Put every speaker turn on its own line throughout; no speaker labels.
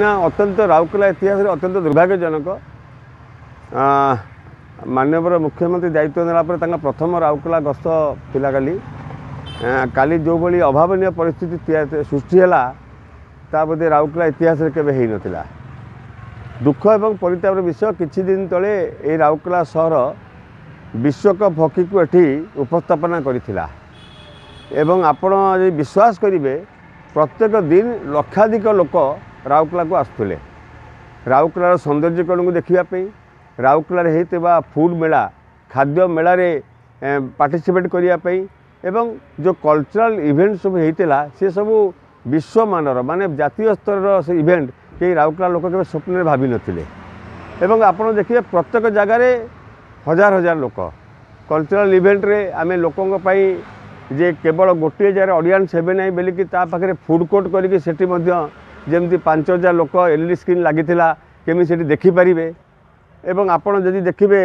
ନା, ଅତ୍ୟନ୍ତ ରାଉରକେଲା ଇତିହାସରେ ଅତ୍ୟନ୍ତ ଦୁର୍ଭାଗ୍ୟଜନକ। ମାନ୍ୟବର ମୁଖ୍ୟମନ୍ତ୍ରୀ ଦାୟିତ୍ୱ ନେଲା ପରେ ତାଙ୍କ ପ୍ରଥମ ରାଉରକେଲା ଗସ୍ତ ଥିଲା କାଲି। କାଲି ଯେଉଁଭଳି ଅଭାବନୀୟ ପରିସ୍ଥିତି ସୃଷ୍ଟି ହେଲା, ତା ବୋଧେ ରାଉରକେଲା ଇତିହାସରେ କେବେ ହେଇନଥିଲା। ଦୁଃଖ ଏବଂ ପରିତାପର ବିଷୟ, କିଛି ଦିନ ତଳେ ଏଇ ରାଉରକେଲା ସହର ବିଶ୍ୱକପ୍ ହକିକୁ ଏଠି ଉପସ୍ଥାପନା କରିଥିଲା ଏବଂ ଆପଣ ଯଦି ବିଶ୍ୱାସ କରିବେ, ପ୍ରତ୍ୟେକ ଦିନ ଲକ୍ଷାଧିକ ଲୋକ ରାଉରକେଲାକୁ ଆସୁଥିଲେ ରାଉରକେଲାର ସୌନ୍ଦର୍ଯ୍ୟକରଣକୁ ଦେଖିବା ପାଇଁ, ରାଉରକେଲାରେ ହେଇଥିବା ଫୁଡ଼୍ ମେଳା, ଖାଦ୍ୟ ମେଳାରେ ପାର୍ଟିସିପେଟ୍ କରିବା ପାଇଁ ଏବଂ ଯେଉଁ କଲଚରାଲ୍ ଇଭେଣ୍ଟ ସବୁ ହେଇଥିଲା, ସେ ସବୁ ବିଶ୍ୱମାନର, ମାନେ ଜାତୀୟ ସ୍ତରର ସେ ଇଭେଣ୍ଟ କେହି ରାଉରକେଲା ଲୋକ କେବେ ସ୍ୱପ୍ନରେ ଭାବିନଥିଲେ। ଏବଂ ଆପଣ ଦେଖିବେ, ପ୍ରତ୍ୟେକ ଜାଗାରେ ହଜାର ହଜାର ଲୋକ। କଲଚରାଲ୍ ଇଭେଣ୍ଟରେ ଆମେ ଲୋକଙ୍କ ପାଇଁ ଯେ କେବଳ ଗୋଟିଏ ଜାଗାରେ ଅଡ଼ିଏନ୍ସ ହେବେ ନାହିଁ ବୋଲିକି ତା ପାଖରେ ଫୁଡ଼୍ କୋର୍ଟ କରିକି ସେଠି ମଧ୍ୟ ଯେମିତି 5000 ଲୋକ, ଏଲ୍ଇଡି ସ୍କ୍ରିନ୍ ଲାଗିଥିଲା, କେମିତି ସେଠି ଦେଖିପାରିବେ। ଏବଂ ଆପଣ ଯଦି ଦେଖିବେ,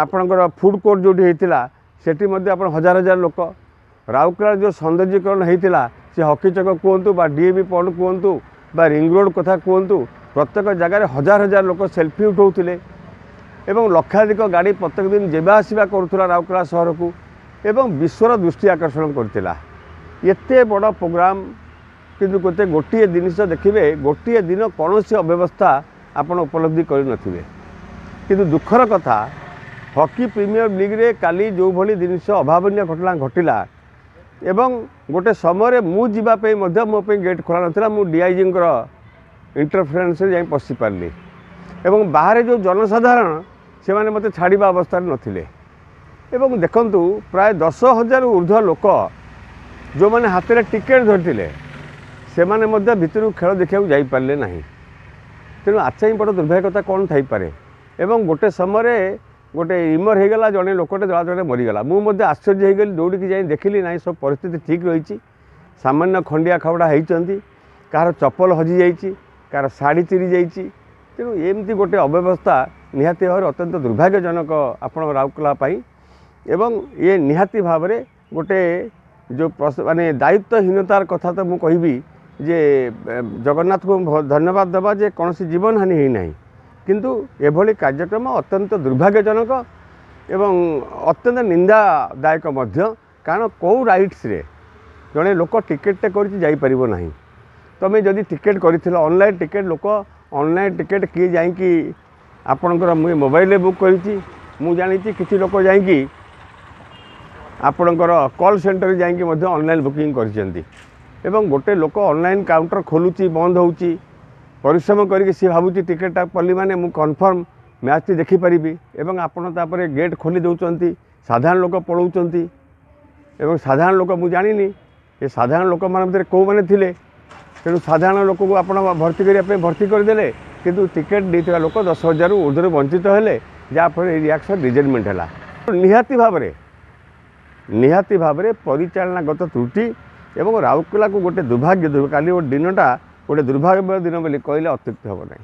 ଆପଣଙ୍କର ଫୁଡ଼୍ କୋର୍ଟ ଯେଉଁଠି ହେଇଥିଲା, ସେଠି ମଧ୍ୟ ଆପଣ ହଜାର ହଜାର ଲୋକ। ରାଉରକେଲାର ଯେଉଁ ସୌନ୍ଦର୍ଯ୍ୟକରଣ ହେଇଥିଲା, ସେ ହକି ଚକ କୁହନ୍ତୁ ବା ଡିଏଭି ପଣ୍ଡ କୁହନ୍ତୁ ବା ରିଙ୍ଗ ରୋଡ଼ କଥା କୁହନ୍ତୁ, ପ୍ରତ୍ୟେକ ଜାଗାରେ ହଜାର ହଜାର ଲୋକ ସେଲ୍ଫି ଉଠାଉଥିଲେ ଏବଂ ଲକ୍ଷାଧିକ ଗାଡ଼ି ପ୍ରତ୍ୟେକ ଦିନ ଯିବା ଆସିବା କରୁଥିଲା ରାଉରକେଲା ସହରକୁ ଏବଂ ବିଶ୍ୱର ଦୃଷ୍ଟି ଆକର୍ଷଣ କରିଥିଲା ଏତେ ବଡ଼ ପ୍ରୋଗ୍ରାମ। କିନ୍ତୁ ଗୋଟିଏ ଜିନିଷ ଦେଖିବେ, ଗୋଟିଏ ଦିନ କୌଣସି ଅବ୍ୟବସ୍ଥା ଆପଣ ଉପଲବ୍ଧି କରିନଥିବେ। କିନ୍ତୁ ଦୁଃଖର କଥା, ହକି ପ୍ରିମିୟର ଲିଗ୍ରେ କାଲି ଯେଉଁଭଳି ଜିନିଷ ଅଭାବନୀୟ ଘଟଣା ଘଟିଲା ଏବଂ ଗୋଟେ ସମୟରେ ମୁଁ ଯିବା ପାଇଁ ମଧ୍ୟ ମୋ ପାଇଁ ଗେଟ୍ ଖୋଲା ନଥିଲା, ମୁଁ ଡିଆଇଜିଙ୍କର ଇଣ୍ଟରଫିୟରେନ୍ସରେ ଯାଇ ପଶିପାରିଲି ଏବଂ ବାହାରେ ଯେଉଁ ଜନସାଧାରଣ, ସେମାନେ ମୋତେ ଛାଡ଼ିବା ଅବସ୍ଥାରେ ନଥିଲେ। ଏବଂ ଦେଖନ୍ତୁ, ପ୍ରାୟ 10,000ରୁ ଉର୍ଦ୍ଧ୍ୱ ଲୋକ ଯେଉଁମାନେ ହାତରେ ଟିକେଟ୍ ଧରିଥିଲେ, ସେମାନେ ମଧ୍ୟ ଭିତରକୁ ଖେଳ ଦେଖିବାକୁ ଯାଇପାରିଲେ ନାହିଁ। ତେଣୁ ଆଚାଇ ବଡ଼ ଦୁର୍ଭାଗ୍ୟ କଥା କ'ଣ ଥାଇପାରେ? ଏବଂ ଗୋଟେ ସମୟରେ ଗୋଟେ ରିମର୍ ହେଇଗଲା, ଜଣେ ଲୋକଟେ ଜଳା ଜଣେ ମରିଗଲା। ମୁଁ ମଧ୍ୟ ଆଶ୍ଚର୍ଯ୍ୟ ହେଇଗଲି। ଦୌଡ଼ିକି ଯାଇ ଦେଖିଲି, ନାହିଁ, ସବୁ ପରିସ୍ଥିତି ଠିକ୍ ରହିଛି। ସାମାନ୍ୟ ଖଣ୍ଡିଆ ଖାବଡ଼ା ହେଇଛନ୍ତି, କାହାର ଚପଲ ହଜିଯାଇଛି, କାହାର ଶାଢ଼ୀ ଚିରି ଯାଇଛି। ତେଣୁ ଏମିତି ଗୋଟେ ଅବ୍ୟବସ୍ଥା ନିହାତି ଭାବରେ ଅତ୍ୟନ୍ତ ଦୁର୍ଭାଗ୍ୟଜନକ ଆପଣ ରାଉରକେଲା ପାଇଁ ଏବଂ ଇଏ ନିହାତି ଭାବରେ ଗୋଟେ ଯେଉଁ ମାନେ ଦାୟିତ୍ୱହୀନତାର କଥା ତ ମୁଁ କହିବି ଯେ ଜଗନ୍ନାଥଙ୍କୁ ଧନ୍ୟବାଦ ଦେବା ଯେ କୌଣସି ଜୀବନ ହାନି ହେଇନାହିଁ। କିନ୍ତୁ ଏଭଳି କାର୍ଯ୍ୟକ୍ରମ ଅତ୍ୟନ୍ତ ଦୁର୍ଭାଗ୍ୟଜନକ ଏବଂ ଅତ୍ୟନ୍ତ ନିନ୍ଦାଦାୟକ ମଧ୍ୟ। କାରଣ କେଉଁ ରାଇଟ୍ସରେ ଜଣେ ଲୋକ ଟିକେଟଟେ କରିଛି, ଯାଇପାରିବ ନାହିଁ? ତୁମେ ଯଦି ଟିକେଟ୍ କରିଥିଲ, ଅନଲାଇନ୍ ଟିକେଟ୍, ଲୋକ ଅନଲାଇନ୍ ଟିକେଟ୍ କିଏ ଯାଇକି ଆପଣଙ୍କର, ମୁଁ ମୋବାଇଲରେ ବୁକ୍ କରିଛି, ମୁଁ ଜାଣିଛି, କିଛି ଲୋକ ଯାଇକି ଆପଣଙ୍କର କଲ୍ ସେଣ୍ଟରରେ ଯାଇକି ମଧ୍ୟ ଅନଲାଇନ୍ ବୁକିଂ କରିଛନ୍ତି। ଏବଂ ଗୋଟେ ଲୋକ ଅନଲାଇନ୍ କାଉଣ୍ଟର ଖୋଲୁଛି, ବନ୍ଦ ହେଉଛି, ପରିଶ୍ରମ କରିକି ସିଏ ଭାବୁଛି ଟିକେଟଟା କଲି ମାନେ ମୁଁ କନଫର୍ମ ମ୍ୟାଚ୍ଟି ଦେଖିପାରିବି ଏବଂ ଆପଣ ତାପରେ ଗେଟ୍ ଖୋଲି ଦେଉଛନ୍ତି, ସାଧାରଣ ଲୋକ ପଳାଉଛନ୍ତି। ଏବଂ ସାଧାରଣ ଲୋକ, ମୁଁ ଜାଣିନି ଏ ସାଧାରଣ ଲୋକମାନଙ୍କ ଭିତରେ କେଉଁମାନେ ଥିଲେ। ତେଣୁ ସାଧାରଣ ଲୋକକୁ ଆପଣ ଭର୍ତ୍ତି କରିବା ପାଇଁ ଭର୍ତ୍ତି କରିଦେଲେ, କିନ୍ତୁ ଟିକେଟ୍ ଦେଇଥିବା ଲୋକ 10,000ରୁ ଉର୍ଦ୍ଧ୍ୱରୁ ବଞ୍ଚିତ ହେଲେ, ଯାହାଫଳରେ ଏଇ ରିଆକ୍ସନ୍ ରିଜେଣ୍ଟମେଣ୍ଟ ହେଲା। ନିହାତି ଭାବରେ ପରିଚାଳନାଗତ ତ୍ରୁଟି ଏବଂ ରାଉରକେଲାକୁ ଗୋଟେ ଦୁର୍ଭାଗ୍ୟ। କାଲି ଗୋଟେ ଦିନଟା ଗୋଟେ ଦୁର୍ଭାଗ୍ୟମୟ ଦିନ ବୋଲି କହିଲେ ଅତ୍ୟୁକ୍ତି ହେବ ନାହିଁ।